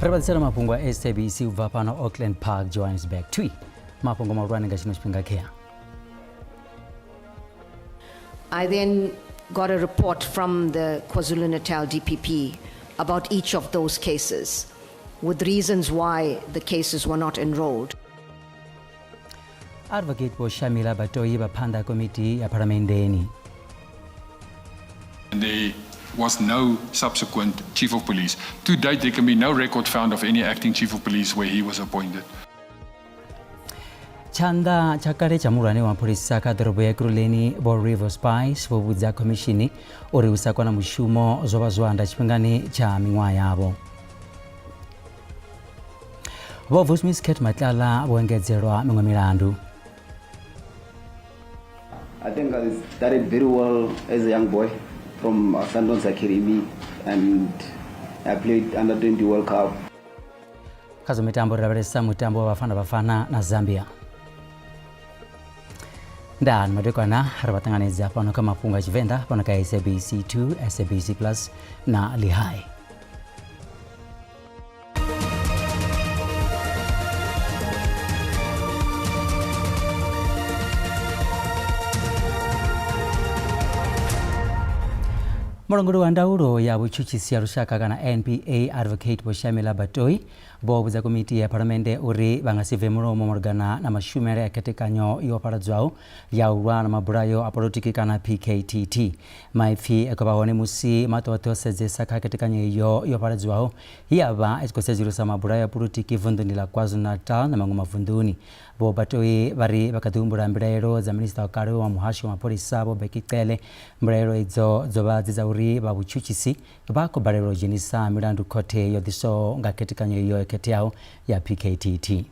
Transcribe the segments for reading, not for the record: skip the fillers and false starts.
Ri vha ḓisela mafhungo a SABC u bva fhano Auckland Park, Johannesburg. Twi mafhungo mahulwane nga tshino tshifhinga khea. I then got a report from the KwaZulu-Natal DPP about each of those cases, with reasons why the cases were not enrolled. Advocate Vho Shamila Batoyi vha phanḓa komiti ya phalamenndeni. And there was no subsequent chief of police. To date, there can be no record found of any acting chief of police where he was appointed. Tshanḓa tsha kale tsha muhulwane wa mapholisa kha ḓorobo ya Ekurhuleni Vho Rivo Spice vho vhudza khomishini uri u sa kona mushumo zwo vha zwo anda tshifhingani tsha miṅwaha yavho. Vho Vusi Cat Matlala vho engedzelwa miṅwe milandu. I think I started very well as a young boy from Sundowns Academy and I played under 20 World Cup. Kha zwa mitambo ri lavhelesa mutambo wa Bafana Bafana na Zambia. Ndaa ni madekwana ri vha ṱanganedza fhano kha mafhungo a Tshivenḓa fhano kha SABC 2, SABC Plus na Lihai. Mulanguli wa ndaulo ya vhutshutshisi ya lushaka kana NPA Advocate Vho Shamila Batoyi vho vhudza komiti ya phalamennde uri vha nga si bve mulomo malugana na mashumele a khethekanyo yo fhaladzwaho ya u lwa na mabulayo a polotiki kana PKTT. Maipfi a khou vha hone musi maṱo oṱhe o sedzesa kha khethekanyo iyo yo fhaladzwaho ye ya vha i tshi khou sedzulusa mabulayo a polotiki vunḓuni ḽa KwaZulu-Natal na maṅwe mavunḓuni. Vho Batoyi vha ri vha kha ḓi humbula mbilaelo dza minisiṱa wa kale wa muhasho wa mapholisa Vho Bheki Cele. Mbilaelo idzo dzo vha dzi dza uri vha vhutshutshisi vha khou balelwa u dzhenisa milandu khothe yo ḓiswaho nga khethekanyo iyo yo khetheaho ya PKTT.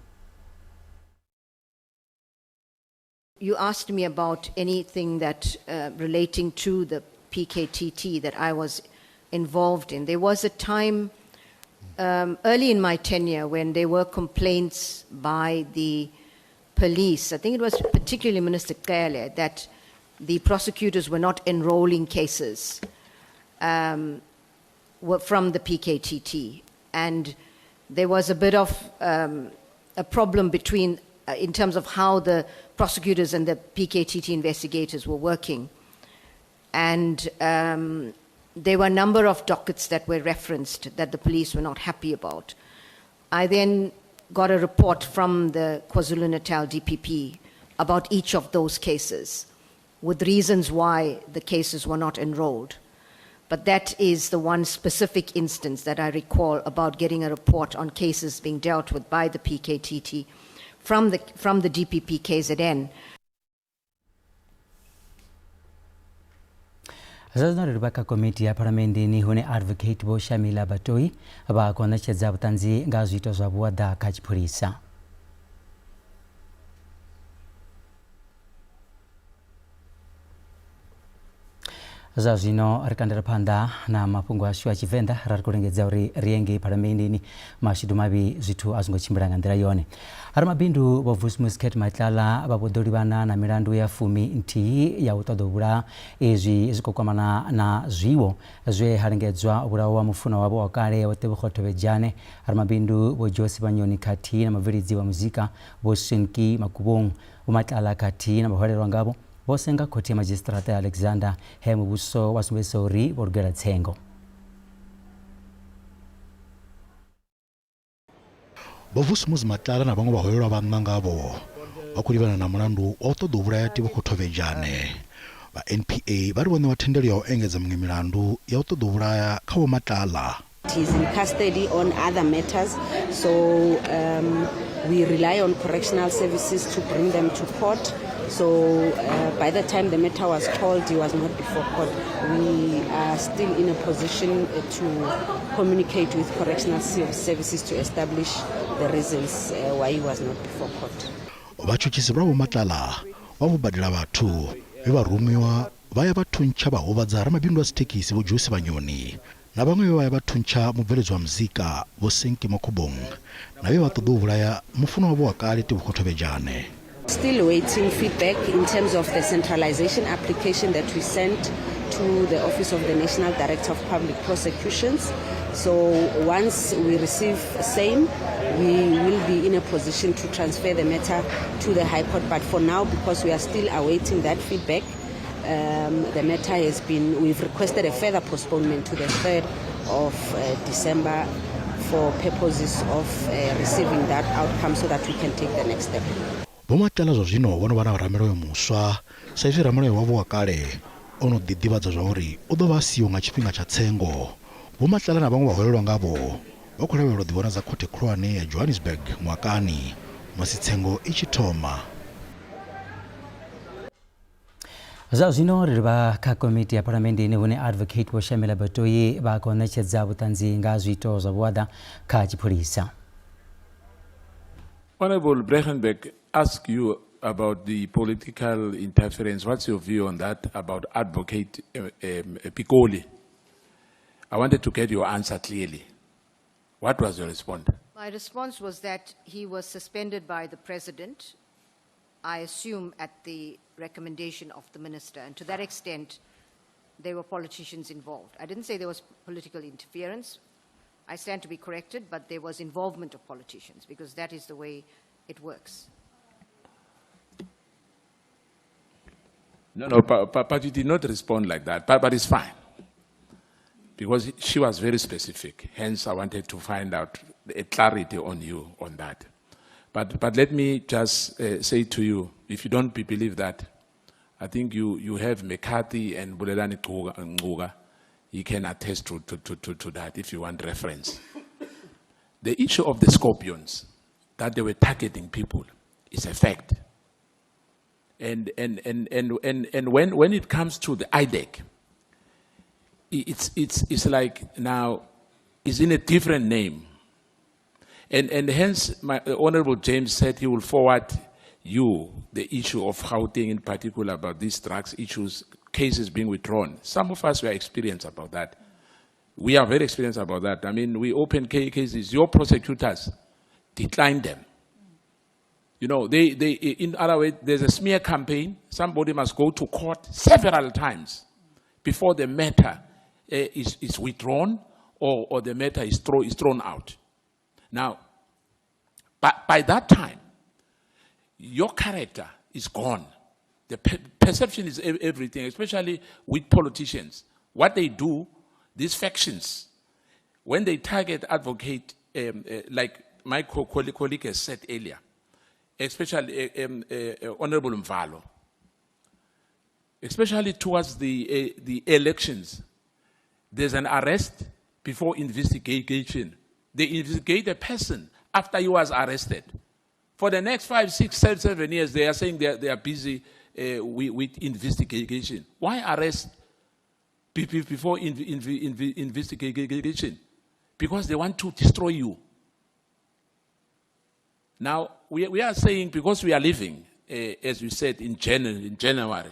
You asked me about anything that relating to the PKTT that I was involved in. There was a time early in my tenure when there were complaints by the police. I think it was particularly Minister Cele that the prosecutors were not enrolling cases from the PKTT. And there was a bit of a problem between in terms of how the prosecutors and the PKTT investigators were working. And there were a number of dockets that were referenced that the police were not happy about. I then got a report from the KwaZulu-Natal DPP about each of those cases, with reasons why the cases were not enrolled. But that is the one specific instance that I recall about getting a report on cases being dealt with by the PKTT from the DPP KZN. Zwa zwino ri livha kha komiti ya phalamenndeni hune Advocate Vho Shamila Batoyi vha khou ṋetshedza vhuṱanzi nga zwiito zwa vhuaḓa kha tshipholisa. Zwa zwino ri kandela phanḓa na mafhungo ashu a Tshivenḓa ra ri khou lingedza uri ri ye ngei phalamenndeni mashudu mavhi zwithu a zwi ngo tshimbila nga nḓila yone. Ramabindu Vho Vusi Cat Matlala vha vho ḓo livhana na milandu ya fumi nthihi ya u ṱoḓa u vhulaha. Izwi zwi khou kwamana na zwiwo zwe ha lingedzwa u vhulawa mufunwa wavho wa kale Vho Tebogo Thobejane, ramabindu Vho Joe Sibanyoni khathihi na mubveledzi wa muzika Vho Shinki Makubong. Vho Matlala khathihi na vhahwelelwa ngavho vho senga khothe ya madzhisiṱiraṱa ya Alexander he muvhuso wa sumbedzisa uri vho lugela tsengo. Vho Vusimuzi Matlala na vhaṅwe vhahwelelwa vhaṋa ngavho vha khou livhana na mulandu wa u ṱoḓa u vhulaya Tebogo Thobejane. Vha NPA vha ri vho ṋewa thendelo ya u engedza miṅwe milandu ya u ṱoḓa u vhulaya kha Vho Matlala. He's in custody on other matters, so we rely on correctional services to bring them to court. So by the time the matter was called, he was not before court. We are still in a position to communicate with correctional services to establish the reasons why he was not before court. Vhatshutshisi vha Vho Matlala vha vho badela vhathu vhe vha rumiwa vha ya vha thuntsha vha huvhadza ramabindu a dzithekhisi Vho Joe Sibanyoni na vhaṅwe vhe vha ya vha thuntsha mubveledzi wa muzika Vho Senki Mokubung na vhe vha ṱoḓa u vhulaya mufunwa wavho wa kale Tebogo Thobejane. Still waiting feedback in terms of the centralization application that we sent to the Office of the National Director of Public Prosecutions. So once we receive same, we will be in a position to transfer the matter to the High Court. But for now, because we are still awaiting that feedback, the matter has been, we've requested a further postponement to the 3rd of December for purposes of receiving that outcome so that we can take the next step. Vho Matlala zwa zwino vho no vha na ramulayo muswa sa izwi ramulayo wavho wa kale o no ḓi ḓivhadza zwa uri u ḓo vha a siho nga tshifhinga tsha tsengo. Vho Matlala na vhaṅwe vhahwelelwa ngavho vha khou lavhelelwa u ḓivhonadza khothe khulwane ya Johannesburg ṅwakani musi tsengo i tshi thoma. Zwa zwino ri livha kha komiti ya phalamenndeni hune Advocate Vho Shamila Batoyi vha khou ṋetshedza vhuṱanzi nga zwiito zwa vhuaḓa kha tshipholisa. Honorable Bredenberg asked you about the political interference. What's your view on that about Advocate Pikoli? I wanted to get your answer clearly. What was your response? My response was that he was suspended by the president, I assume at the recommendation of the minister. And to that extent, there were politicians involved. I didn't say there was political interference. I stand to be corrected, but there was involvement of politicians because that is the way it works. No, but you did not respond like that, but it's fine. Because she was very specific. Hence, I wanted to find out a clarity on you on that. But let me just say to you, if you don't believe that, I think you have McCarthy and Bulelani Ngcuka. He can attest to that if you want reference. The issue of the scorpions, that they were targeting people, is a fact. And when it comes to the IDAC, it's like now it's in a different name. And hence, my Honorable James said he will forward you the issue of Gauteng in particular about these drugs issues, cases being withdrawn. Some of us were experienced about that. We are very experienced about that. I mean, we open cases, your prosecutors declined them. You know, they in other words, there's a smear campaign. Somebody must go to court several times before the matter is withdrawn or the matter is thrown out. Now, but by that time, your character is gone. The perception is everything, especially with politicians. What they do, these factions, when they target advocate, like my colleague has said earlier, especially Honorable Mvalo, especially towards the elections, there's an arrest before investigation. They investigate a person after he was arrested. For the next 5, 6, 7 years, they are saying they are busy with investigation. Why arrest before investigation? Because they want to destroy you. Now, we are saying, because we are living, as you said, in January,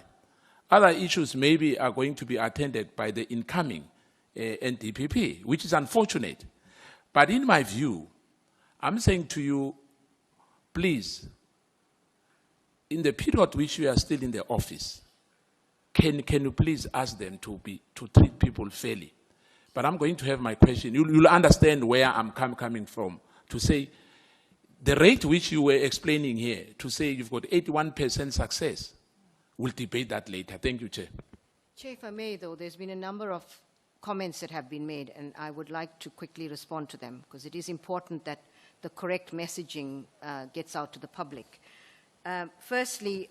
other issues maybe are going to be attended by the incoming NDPP, which is unfortunate. But in my view, I'm saying to you, please, in the period which you are still in the office, can you please ask them to treat people fairly? But I'm going to have my question. You'll understand where I'm coming from, to say the rate which you were explaining here, to say you've got 81% success, we'll debate that later. Thank you, Chair. Chair, if I may, though, there's been a number of comments that have been made, and I would like to quickly respond to them, because it is important that the correct messaging gets out to the public. Firstly,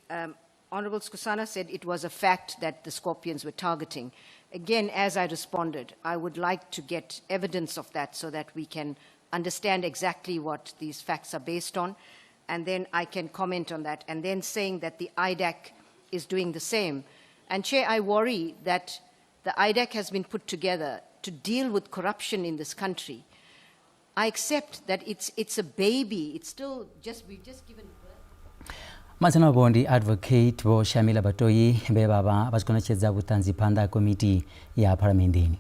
Honorable Skosana said it was a fact that the scorpions were targeting. Again, as I responded, I would like to get evidence of that so that we can understand exactly what these facts are based on, and then I can comment on that. And then saying that the IDAC is doing the same. And Chair, I worry that the IDAC has been put together to deal with corruption in this country. I accept that it's a baby. It's still just, we've just given birth. Matsina vho ndi Advocate Vho Shamila Batoyi vhe vha vha vha tshi khou ṋetshedza vhuṱanzi phanḓa ha komiti ya phalamenndeni.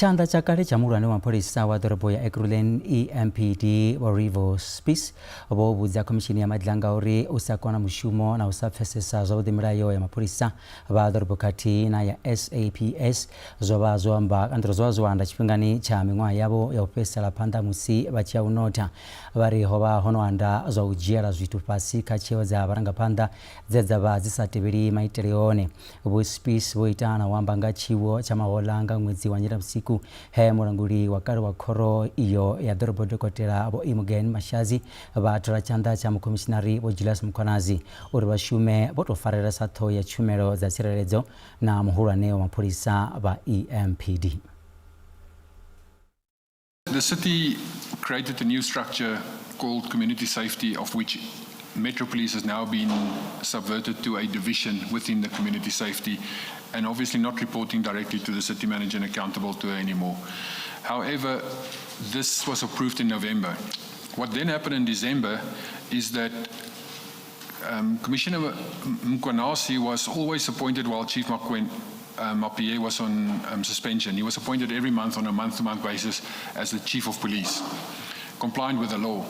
Tshanḓa tsha kale tsha muhulwane wa mapholisa wa ḓorobo ya Ekurhuleni EMPD Vho Rivo Spies vho vhudza khomishini ya Madlanga uri u sa kona mushumo na u sa pfesesa zwavhuḓi milayo ya mapholisa vha ḓorobo khathihi na ya SAPS zwo vha zwo amba kana zwo vha zwo anda tshifhingani tsha miṅwaha yavho ya u fhedzisela phanḓa musi vha tshi ya u notha. Vha ri ho vha ho no anda zwa u dzhiela zwithu fhasi kha tsheo dza vharangaphanḓa dze dza vha dzi sa tevheli maitele one. Vho Spies vho ita na u amba nga tshiwo tsha mahoḽa nga ṅwedzi wa Nyendavhusiku he mulanguli wa kale wa khoro iyo ya ḓorobo Dokotela Vho Imogen Mashazi vha thola tshanḓa tsha mukhomishinari Vho Julius Mkhwanazi uri vha shume vho tou farela sa ṱhoho ya tshumelo dza tsireledzo na muhulwane wa mapholisa vha EMPD. The city created a new structure called community safety, of which Metro Police has now been subverted to a division within the community safety, and obviously not reporting directly to the city manager and accountable to her anymore. However, this was approved in November. What then happened in December is that Commissioner Mkhwanazi was always appointed while Chief Mapiyeye was on suspension. He was appointed every month on a month-to-month basis as the Chief of Police, compliant with the law.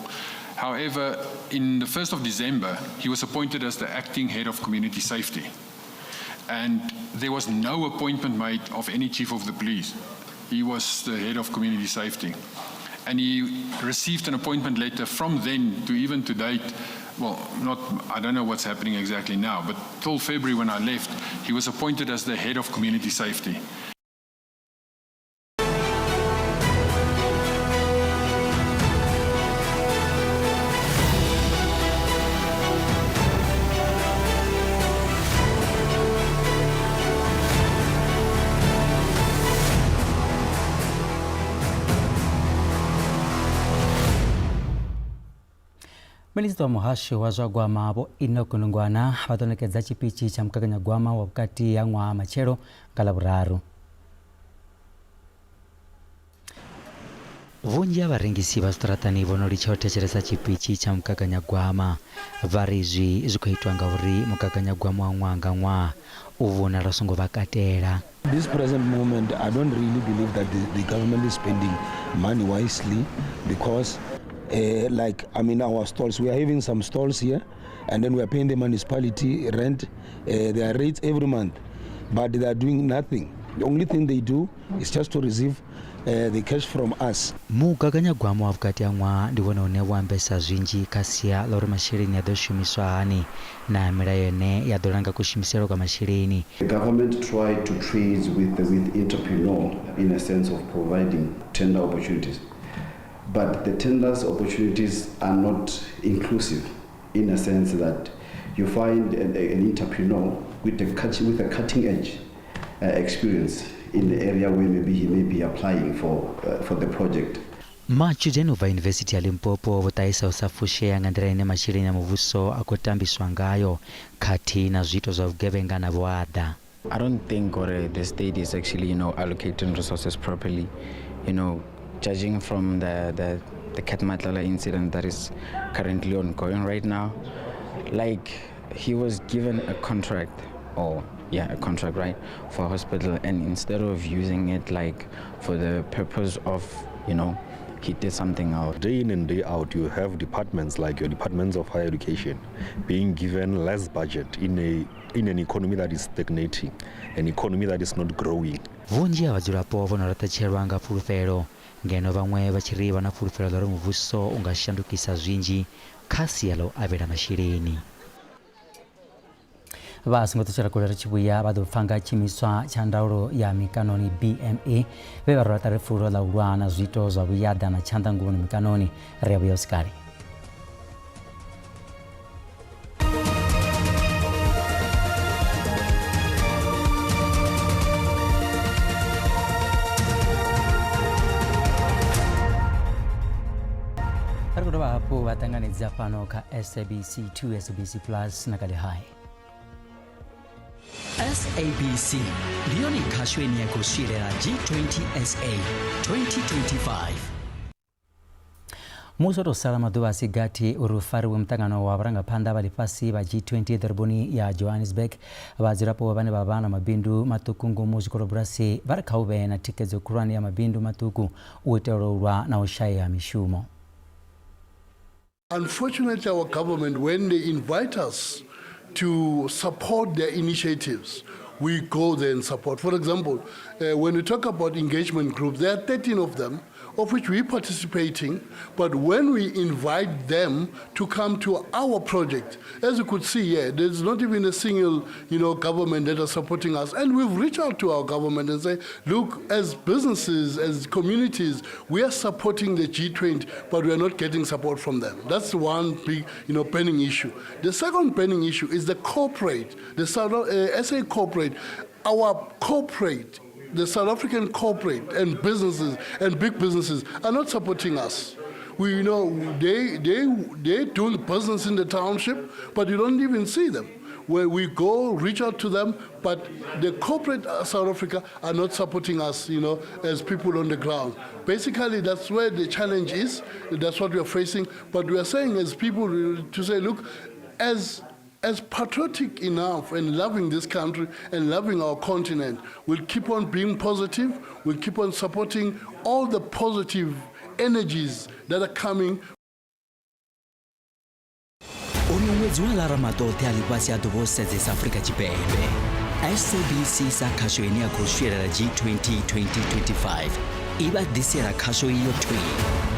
However, in the 1st of December, he was appointed as the acting head of community safety. And there was no appointment made of any chief of the police. He was the head of community safety. And he received an appointment letter from then to even to date. Well, I don't know what's happening exactly now, but till February when I left, he was appointed as the head of community safety. Minisiṱa wa muhasho wa zwa gwama Vho Enoch Godongwana vha ḓo ṋekedza tshipitshi tsha mugaganyagwama wa vhukati ha ṅwaha matshelo nga Ḽavhuraru. Vhunzhi ha vharengisi vha zwiṱaraṱani vho no litsha u thetshelesa tshipitshi tsha mugaganyagwama. Vha ri izwi zwi khou itwa ngauri mugaganyagwama wa ṅwaha nga ṅwaha u vhonala u songo vha katela. This present moment, I don't really believe that the government is spending money wisely because our stalls, we are having some stalls here, and then we are paying the municipality rent, their rates every month, but they are doing nothing. The only thing they do is just to receive the cash from us. Mugaganyagwama wa vhukati ha ṅwaha ndi wone une wa ambesa zwinzhi kha sia ḽa uri masheleni a ḓo shumiswa hani na milayo ine ya ḓo langa kushumisele kwa masheleni. The government tried to trade with entrepreneur in a sense of providing tender opportunities. But the tenders opportunities are not inclusive in a sense that you find an entrepreneur with a cutting edge experience in the area where maybe he may be applying for the project. Matshudeni u bva Yunivesithi ya Limpopo vho ṱahisa u sa fushea nga nḓila ine masheleni a muvhuso a khou tambiswa ngayo khathihi na zwiito zwa vhugevhenga na vhuaḓa. I don't think the state is actually, allocating resources properly, judging from the Cat Matlala incident that is currently ongoing right now. Like, he was given a contract, right, for a hospital, and instead of using it like for the purpose of, he did something else. Day in and day out, you have departments like your departments of higher education being given less budget in an economy that is stagnating, an economy that is not growing. Vhunzhi ha vhadzulapo vho no laṱetshelwa nga fulufhelo ngeno vhaṅwe vha tshi ri vha na fulufhelo ḽa uri muvhuso u nga shandukisa zwinzhi kha sia ḽa u avhela masheleni. Vha songo ṱutshela kule ri tshi vhuya vha ḓo pfa nga tshiimiswa tsha ndaulo ya mikanoni BME vhe vha rwela ṱari fulo ḽa u lwa na zwiito zwa vhuyaḓa na tshanḓanguvhoni mikanoni. Ri a vhuya usikale. Ri khou dovha hafhu vha ṱanganedza fhano kha SABC 2, SABC Plus na kha Lihai. SABC ndi yone khasho ine ya khou swielela G20 SA 2025. Musi ho tou sala maḓuvha a si gathi uri hu fariwe muṱangano wa vharangaphanḓa vha ḽifhasi vha G20 ḓoroboni ya Johannesburg, vhadzulapo vhane vha vha na mabindu maṱuku ngomu zwikolobulasi vha ri kha hu vhe na thikhedzo khulwane ya mabindu maṱuku u itela u lwa na u shaya mishumo. Unfortunately, our government, when they invite us to support their initiatives, we go there and support. For example, when we talk about engagement groups, there are 13 of them, of which we're participating. But when we invite them to come to our project, as you could see here, there's not even a single, government that are supporting us. And we've reached out to our government and say, look, as businesses, as communities, we are supporting the G20, but we are not getting support from them. That's one big, burning issue. The second burning issue is the corporate, the SA corporate, our corporate, the South African corporate and businesses and big businesses are not supporting us. We, you know, they, they're doing business in the township, but you don't even see them. Where we go, reach out to them, but the corporate South Africa are not supporting us, as people on the ground. Basically, that's where the challenge is. That's what we are facing. But we are saying as people to say, look, as patriotic enough and loving this country and loving our continent, we'll keep on being positive, we'll keep on supporting all the positive energies that are coming. Uno ṅwedzi wa Lara maṱoṱhe a ḽifhasi a ḓo vha o sedzesa Afrika Tshipembe. SABC sa khasho ine ya khou swielela G20 2025 i vha ḓisela khasho iyo thwii.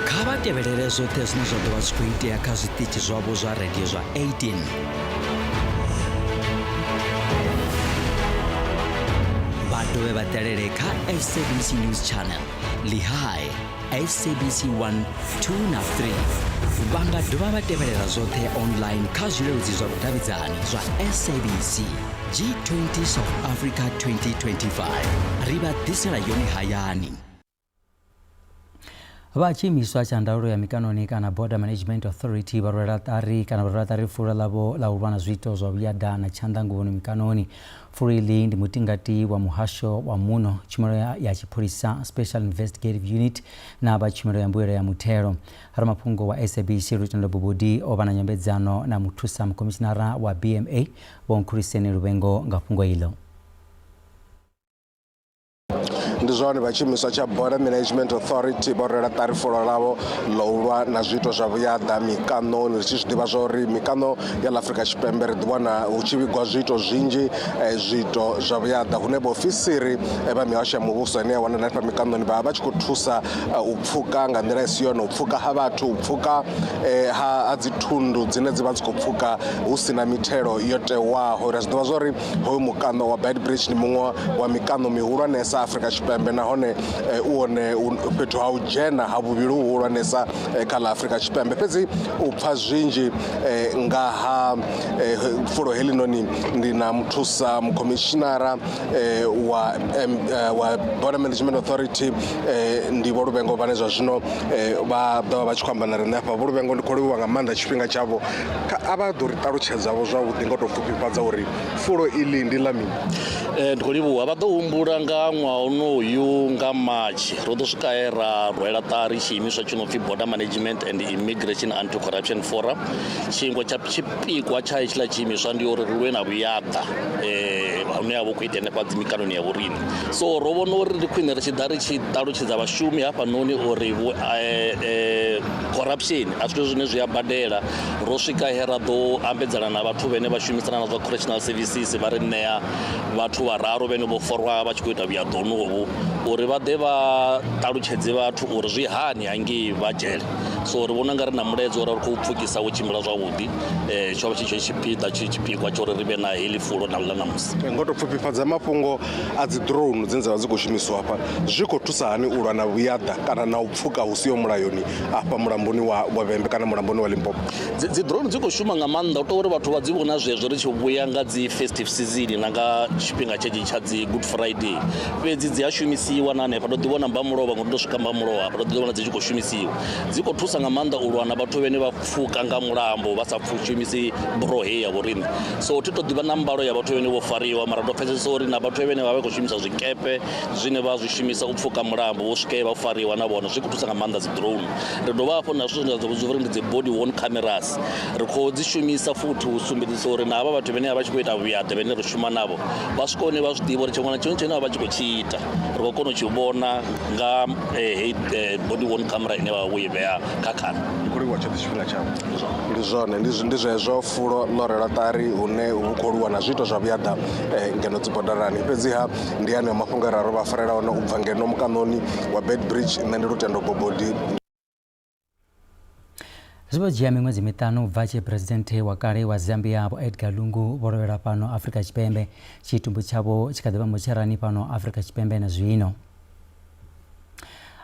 Kha vha tevhelele zwoṱhe zwine zwa ḓo vha zwi khou itea kha zwiṱitshi zwavho zwa radio zwa 18. Vha dovhe vha ṱalele kha SABC News Channel, Lehae, SABC 1, 2 na 3. Vha nga dovha vha tevhelela zwoṱhe online kha zwileludzi zwa vhudavhidzani zwa SABC. G20 South Africa 2025 ri vha ḓisela yone hayani. Vha tshiimiswa tsha ndaulo ya mikanoni kana Border Management Authority vha rwela ṱari kana vha rwela ṱari fulo ḽavho ḽa u lwa na zwiito zwa vhuyaḓa na tshanḓanguvhoni mikanoni. Fulo iḽi ndi mutingati wa muhasho wa muno, tshumelo ya tshipholisa Special Investigative Unit na vha tshumelo ya mbuelo ya muthelo. Ramafhungo wa SABC Lutendo Bubudi o vha na nyambedzano na muthusa mukhomishinara wa BMA Vho Nkhuliseni Luvhengo nga fhungo iḽo. Ndi zwone vha tshiimiswa tsha Border Management Authority vho rwela ṱari fulo ḽavho ḽo u lwa na zwiito zwa vhuyaḓa mikanoni. Ri tshi zwi ḓivha zwa uri mikano ya ḽa Afrika Tshipembe ri ḓi wana hu tshi vhigwa zwiito zwinzhi, zwiito zwa vhuyaḓa hune vhaofisiri vha mihasho ya muvhuso ine ya wanala hanefha mikanoni vha vha tshi khou thusa u pfuka nga nḓila i si yone, u pfuka ha vhathu, u pfuka ha dzi thundu dzine dzi vha dzi khou pfuka hu si na mithelo yo tewaho. Ri a zwi ḓivha zwa uri hoyu mukano wa Beitbridge ndi muṅwe wa mikano mihulwanesa Afrika Tshipembe, nahone u wone fhethu ha u dzhena ha vhuvhili huhulwanesa kha ḽa Afrika Tshipembe. Fhedzi u pfa zwinzhi nga ha fulo heḽinoni ndi na muthusa mukhomishinara wa Border Management Authority ndi Vho Luvhengo, vhane zwa zwino vha ḓo vha vha tshi khou amba na riṋe hafha. Vho Luvhengo, ndi khou livhuwa nga maanḓa tshifhinga tshavho. A vha ḓo ri ṱalutshedza vho zwavhuḓi nga u tou pfufhifhadza uri fulo iḽi ndi ḽa mini? Ndi khou livhuwa. Vha ḓo humbula nga ṅwaha onoyu nga March ro ḓo swika he ra rwela ṱari tshiimiswa tshi no pfi Border Management and Immigration Anti-Corruption Forum. Tshiṅwe tsha tshipikwa tsha hetshiḽa tshiimiswa ndi uri ri lwe na vhuyaḓa hune ha vha khou itea hanefha dzi mikanoni ya vhoriṋe. So ro vhona uri ndi khwine ri tshi ḓa ri tshi ṱalutshedza vhashumi hafhanoni uri corruption a zwithu zwine zwi a badela. Ro swika he ra ḓo ambedzana na vhathu vhane vha shumisana na zwa correctional services, vha ri ṋea vhathu vhararu vhane vho farwa vha tshi khou ita vhuyaḓa honovhu uri vha ḓe vha ṱalutshedze vhathu uri zwi hani hangei vha dzhele. So ri vhona nga ri na mulaedza uri ri khou pfukisa wo tshimbila zwavhuḓi. Tsho vha tshi tsho tshipiḓa tshipikwa tsho uri ri vhe na heḽi fulo na ḽa ṋamusi. Ngo tou pfufhifhadza mafhungo a dzi drone dzine dza vha dzi khou shumisiwa hafha, zwi khou thusa hani u lwa na vhuyaḓa kana na u pfuka hu siho mulayoni afha mulamboni wa Vhembe kana mulamboni wa Limpopo? Dzi drone dzi khou shuma nga maanḓa, u tou uri vhathu vha dzi vhona zwezwo ri tshi vhuya nga dzi festive season na nga tshifhinga tshetshe tsha dzi Good Friday, fhedzi dzi a shumisiwa na hanefha. Ndo ḓi vhona Mbamulovha ngori ndo swika Mbamulovha hafha, ndo ḓi vhona dzi tshi khou shumisiwa, dzi khou thusa. thusa nga maanḓa u lwa na vhathu vhene vha pfuka nga mulambo vha sa shumisi buroho heyi ya vhoriṋe. So thi to ḓivha na mbalo ya vhathu vhene vho fariwa, mara ndo pfesesa uri na vhathu vhene vha vha khou shumisa zwikepe zwine vha zwi shumisa u pfuka mulambo vho swike vha fariwa na vhone. Zwi khou thusa nga maanḓa dzi drone. Ri dovha hafhu na zwithu zwine zwa uri ndi dzi body worn cameras, ri khou dzi shumisa futhi u sumbedzisa uri na havha vhathu vhene vha vha tshi khou ita vhuyaḓa vhene ri shuma navho vha swika hune vha zwi ḓivha uri tshiṅwe na tshiṅwe tshine vha vha tshi khou tshi ita ri khou kona u tshi vhona nga heyi body worn camera ine vha vha vho i vhea kha khana. Ndi khou livhuwa tshoṱhe tshifhinga tshavho. Ndi zwone ndi zwezwo fulo ḽo rwelwa ṱari hune hu khou lwiwa na zwiito zwa vhuyaḓa ngeno dzibodarani. Fhedziha ndi aneo mafhungo e ra ro vha farela one u bva ngeno mukaṋoni wa Beitbridge. Nṋe ndi Lutendo Bobodi. Zwi vho dzhia miṅwedzi miṱanu u bva tshe Phresidennde wa kale wa Zambia Vho Edgar Lungu vho lovhela fhano Afrika Tshipembe. Tshitumbu tshavho tshi kha ḓi vha motsharani fhano Afrika Tshipembe na zwino.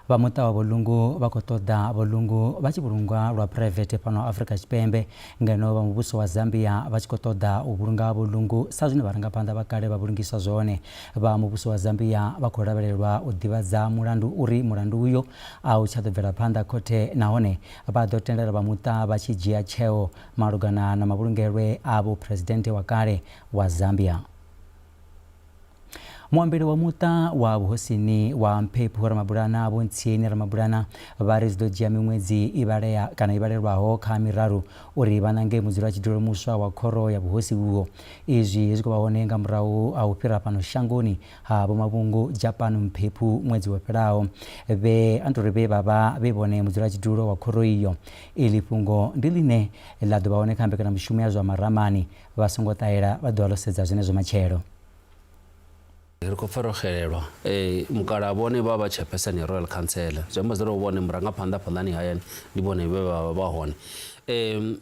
Vha muṱa wa Vho Lungu vha khou ṱoḓa Vho Lungu vha tshi vhulungwa lwa phuraivethe fhano Afrika Tshipembe, ngeno vha muvhuso wa Zambia vha tshi khou ṱoḓa u vhulunga Vho Lungu sa zwine vharangaphanḓa vha kale vha vhulungiswa zwone. Vha muvhuso wa Zambia vha khou lavhelelwa u ḓivhadza mulandu uri mulandu uyo a u tsha ḓo bvela phanḓa khothe nahone vha ḓo tendela vha muṱa vha tshi dzhia tsheo malugana na mavhulungelwe a vhuphuresidennde wa kale wa Zambia. Muambeli wa muṱa wa vhuhosini wa Mphephu Ramabulana Vho Ntsieni Ramabulana vha ri zwi ḓo dzhia miṅwedzi i vhalea kana i vhalelwaho kha miraru uri vha nange mudzulatshidulo muswa wa khoro ya vhuhosi uho. Izwi zwi khou vha hone nga murahu ha u fhira fhano shangoni ha Vho Mavhungu Japan Mphephu ṅwedzi wo fhelaho vhe antori vhe vha vha vhe vhone mudzulatshidulo wa khoro iyo. Iḽi fhungo ndi ḽine ḽa ḓo vha hone kha mbekanyamushumo ya zwa maramani. Vha songo ṱahela vha ḓo vha ḽo sedza zwenezwo matshelo. Ri khou pfa ro xelelwa. Mukalaha vhone vha vha chairperson ya Royal Council. Zwi amba zwori vhone murangaphanḓa hafhaḽani hayani ndi vhone vhe vha vha vha hone.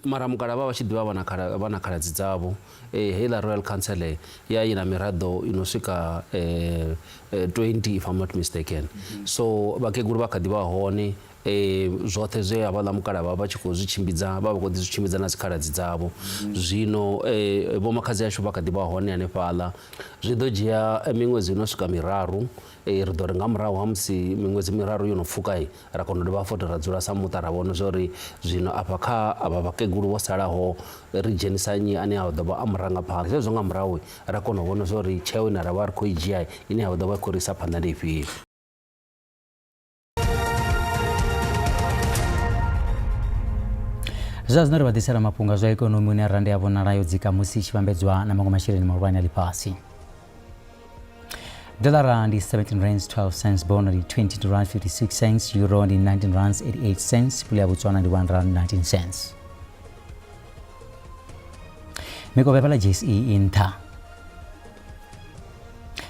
Mara mukalaha vha vha tshi ḓivha vha na khala vha na khaladzi dzavho. Heiḽa Royal Council ya i na miraḓo i no swika 20 if I'm not mistaken. So vhakegulu vha kha ḓi vha hone. Zwoṱhe zwe havhaḽa mukalaha vha vha tshi khou zwi tshimbidza vha vha khou ḓi zwi tshimbidza na dzikhaladzi dzavho. Zwino vhomakhadzi ashu vha kha ḓi vha hone hanefhaḽa. Zwi ḓo dzhia miṅwedzi i no swika miraru, ri ḓo ri nga murahu ha musi miṅwedzi miraru yo no pfuka ra kona u dovha futhi ra dzula sa muṱa ra vhona zwa uri zwino afha kha avha vhakegulu vho salaho ri dzhenisa nnyi ane a ḓo vha a murangaphanḓa. Zwezwo nga murahu ra kona u vhona zwa uri tsheo ine ra vha ri khou i dzhia ine ya ḓo vha i khou ri isa phanḓa ndi ifhio. Zwa zwino ri vha ḓisela mafhungo a zwa ikonomi hune rannda ya vhonala yo dzika musi i tshi vhambedzwa na maṅwe masheleni mahulwane a ḽifhasi. Dollara ndi 17 rands 12 cents, bono ndi 22 rand 56 cents, euro ndi 19 rands 88 cents, pula ya Botswana ndi 1 rand 19 cents. Mikovhe fhaḽa JSE i nṱha.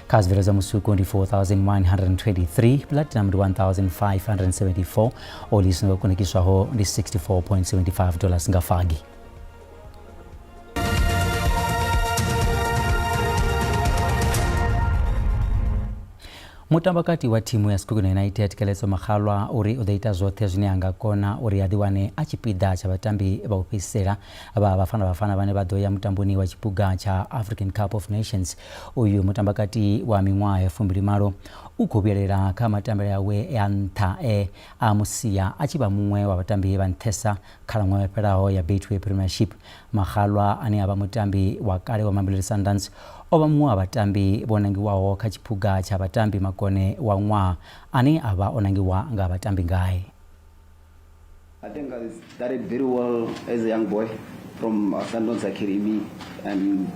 Kha zwibveledzwa musuku ndi 4123, platinum ndi 1574, oli i songo kunakiswaho ndi 64.75 dollars nga fagi. Mutambakati wa thimu ya Sekhukhune United Keletso Makgalwa uri u ḓo ita zwoṱhe zwine a nga kona uri a ḓiwane a tshipiḓa tsha vhatambi vha u fhedzisela vha Bafana Bafana vhane vha ḓo ya mutamboni wa tshiphuga tsha African Cup of Nations. Uyu mutambakati wa miṅwaha ya 28 u khou vhuyelela kha matambele awe a nṱha e a mu sia a tshi vha muṅwe wa vhatambi vha nṱhesa khalaṅwaha yo fhelaho ya Betway Premiership. Makgalwa ane a vha mutambi wa kale wa Mamelodi Sundowns o vha muṅwe wa vhatambi vho nangiwaho kha tshiphuga tsha vhatambi makone wa ṅwaha ane a vha o nangiwa nga vhatambi ngae. I think I started very well as a young boy from Sundowns Academy, and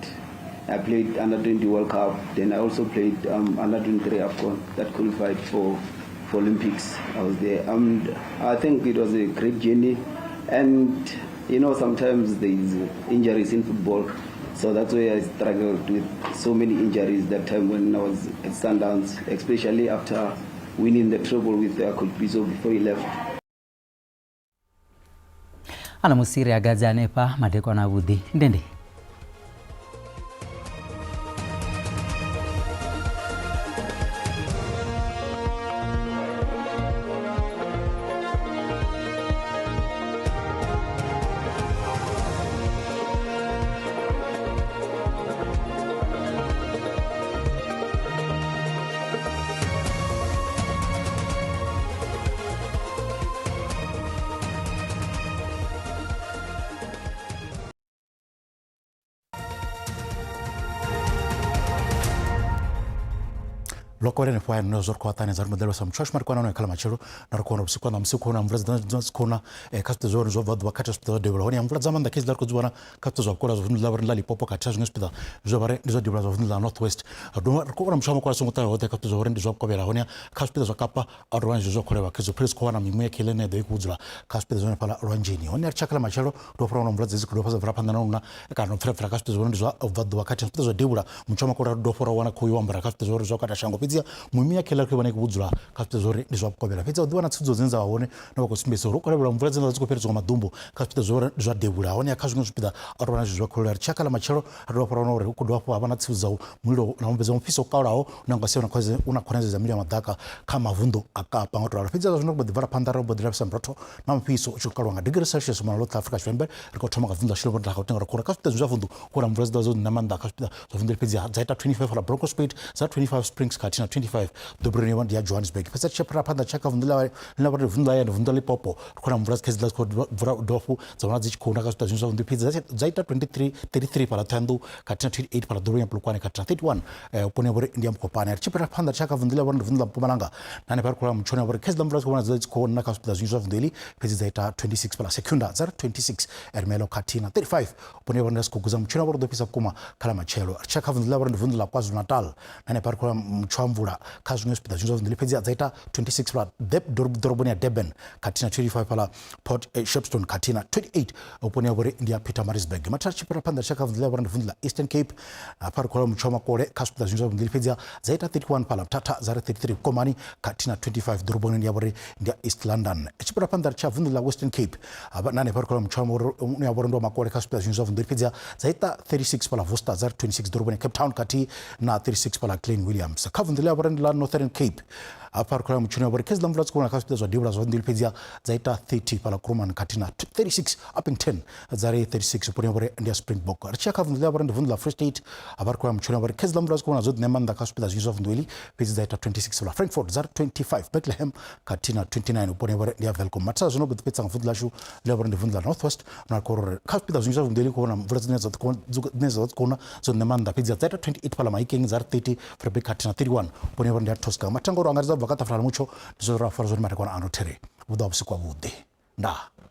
I played under 20 World Cup. Then I also played under 23 AFCON that qualified for Olympics. I was there. I think it was a great journey, and you know, sometimes there is injuries in football, so that's why I struggled with so many injuries that time when I was at Sundowns, especially after winning the treble with Coach Pitso before he left. Ana musi ri agadze hanefha madekwana avhuḓi ndende. Ḽo kovhela henefho hayani hune zwo ri khou ṱanganedza ri mbo ḓi lavhelesa mutsho washu madekwana ano kha ḽa matshelo na ri khou wana vhusiku ha ṋamusi khou na mvula dzi dzi khou na kha zwipiḓa zwa hone zwo bva ḓuvha khathihi zwipiḓa zwa devhula hone ya mvula dza maanḓa khezwi ri khou dzi vhona kha zwipiḓa zwa vhukovhela zwa vunḓu ḽa vhori ḽa Limpopo khathihi na zwiṅwe zwipiḓa zwa vhari ndi zwa devhula zwa vunḓu ḽa North West. Ri dovha ri khou vhona mutsho wa makole a songo ṱahe hoṱhe kha zwipiḓa zwa vhori ndi zwa vhukovhela hone kha zwipiḓa zwa Kapa a tou vha na zwo khou levha khezwo phele dzi khou wana mimuya kheḽa ine ya ḓo i khou dzula kha zwipiḓa zwa hanefhaḽa lwanzheni. Hone ri tshakha ḽa matshelo ri khou wana mvula dzedzi khou dovha dza bvela phanḓa na u na kana u pfela pfela kha zwipiḓa zwa ndi zwa bva ḓuvha khathihi na zwipiḓa zwa devhula mutsho wa makole ri dovha ra wana khou yo ambara kha zwipiḓa zwa uri zwa kata shango fhedziha mumiya kheḽa ri khou vhona i khou vhudzula kha zwipiḓa zwa uri ndi zwa vhukovhela fhedzi u ḓi wana tsivhudzo dzine dza vha hone na vha khou sumbedzisa uri u khou lavhelelwa mvula dzine dza dzi khou fhiredzwa nga maḓumbu kha zwipiḓa zwa uri ndi zwa devhula hone kha zwiṅwe zwipiḓa a tou vha na zwithu zwa khou ri tshaka ḽa matshelo ri dovha hafhu ra wana uri hu khou dovha hafhu ha vha na tsivhudzo dza mulilo na mubvedzo mufhiso o kalulaho une nga sia u na khonadzeo dza mililo ya maḓaka kha mavunḓu a Kapa nga u tou ralo fhedzi zwa zwino ri mbo ḓi bvela phanḓa ri mbo ḓi lavhelesa murotho na mufhiso u tshi khou kalwa nga degree Celsius mona ḽoṱhe Afrika Tshipembe. Ri khou thoma nga vunḓu ḽa Shilombo ḽa Gauteng ra khou kha zwipiḓa zwa vunḓu hu na mvula dzi ḓo dzo na maanḓa kha zwipiḓa zwa vunḓu fhedzi dza ita 25 la Bronkhorstspruit, dza 25 Springs khathihi na 25 ḓoroboni ndi ya Johannesburg. Fhedzi tshi phara phanḓa tsha kha vunḓu ḽa ḽa vhori vunḓu ḽa ya vunḓu ḽa Limpopo ri khou na mvula dzi dzi khou bvula dovha dza vhona dzi tshi khou na kha zwipiḓa zwinzhi zwa vunḓu fhedzi dza ita 23 33 fhaḽa Thohoyandou khathihi na 28 fhaḽa ḓoroboni ya Polokwane khathihi na 31 vhuponi ha vhori ndi ya Mokopane. Ri tshi phara phanḓa tsha kha vunḓu ḽa vhori ndi vunḓu ḽa Mpumalanga na hanefha ri khou wana mutshoni wa vhori khezwiḽa mvula dzi khou vhona dzi khou na kha zwipiḓa zwinzhi zwa vunḓu heḽi fhedzi dza ita 26 fhaḽa Secunda dza ri 26 Ermelo khathihi na 35 vhuponi ha vhori ndi Sikhugudza mutshoni wa vhori u ḓo fhisa vhukuma kha ḽa matshelo. Ri tshi ya kha vunḓu ḽa vhori ndi vunḓu ḽa KwaZulu Natal na hanefha ri khou wana mutsho wa mvula kha zwiṅwe zwipiḓa zwinzhi zwa vunḓu heḽi fhedzi dza ita 26 fhaḽa ḓoroboni ya Durban khathihi na 25 fhaḽa Port Shepstone khathihi na 28 vhuponi ha vhori ndi ya Pietermaritzburg. Mathada tshi fhira phanḓa tshi ya kha vunḓu ḽa vhori ndi vunḓu ḽa Eastern Cape hafha ri khou wana mutsho wa makole kha zwipiḓa zwinzhi zwa vunḓu fhedzi dza ita 31 fhaḽa Mthatha dza ri 33 Komani khathihi na 25 ḓoroboni ya vhori ndi ya East London. Tshi fhira phanḓa tsha vunḓu ḽa Western Cape hafha na hanefha ri khou wana mutsho wa ya vhori ndi wa makole kha zwipiḓa zwinzhi zwa vunḓu fhedzi dza ita 36 fhaḽa Worcester dza ri 26 ḓoroboni ya Cape Town khathihi na 36 fhaḽa Klein Williams. Kha vunḓu ḽa vhori ndi ḽa Northern Cape hafha ri khou wana mutshoni wa vhori khezwiḽa mvula dzi khou wela kha zwipiḓa zwa devhula zwa vunḓu fhedzi dza ita 30 fhaḽa Kuruman khathihi na 36 Upington dza ri 36 vhuponi ha vhori ndi ya Springbok. Ri tshi ya kha vunḓu ḽa vhori ndi vunḓu ḽa Free State hafha ri khou ya mutshoni wa vhori khezwiḽa mvula dzi khou vhona dzo ḓi ṋea maanḓa kha zwipiḓa zwinzhi zwa vunḓu heḽi fhedzi dza ita 26 fhaḽa Frankfort dza ri 25 Bethlehem khathihi na 29 vhuponi ha vhori ndi ya Welkom. Mathada zwino mbo ḓi fhedzisa nga vunḓu ḽashu ḽa vhori ndi vunḓu ḽa North West na khou uri kha zwipiḓa zwinzhi zwa vunḓu heḽi khou vhona mvula dzine dza dzi khou na dzo ṋea maanḓa fhedzi dza ita 28 fhaḽa Mahikeng dza ri 30 Vryburg khathihi na 31 vhuponi ha vhori ndi ya Tosca. Mathanga uri angaredza u bva kha ṱafula ḽa mutsho ndi zwo ra fara zwone madekwana ano there vhu ḓo vha vhusiku havhuḓi. Ndaa.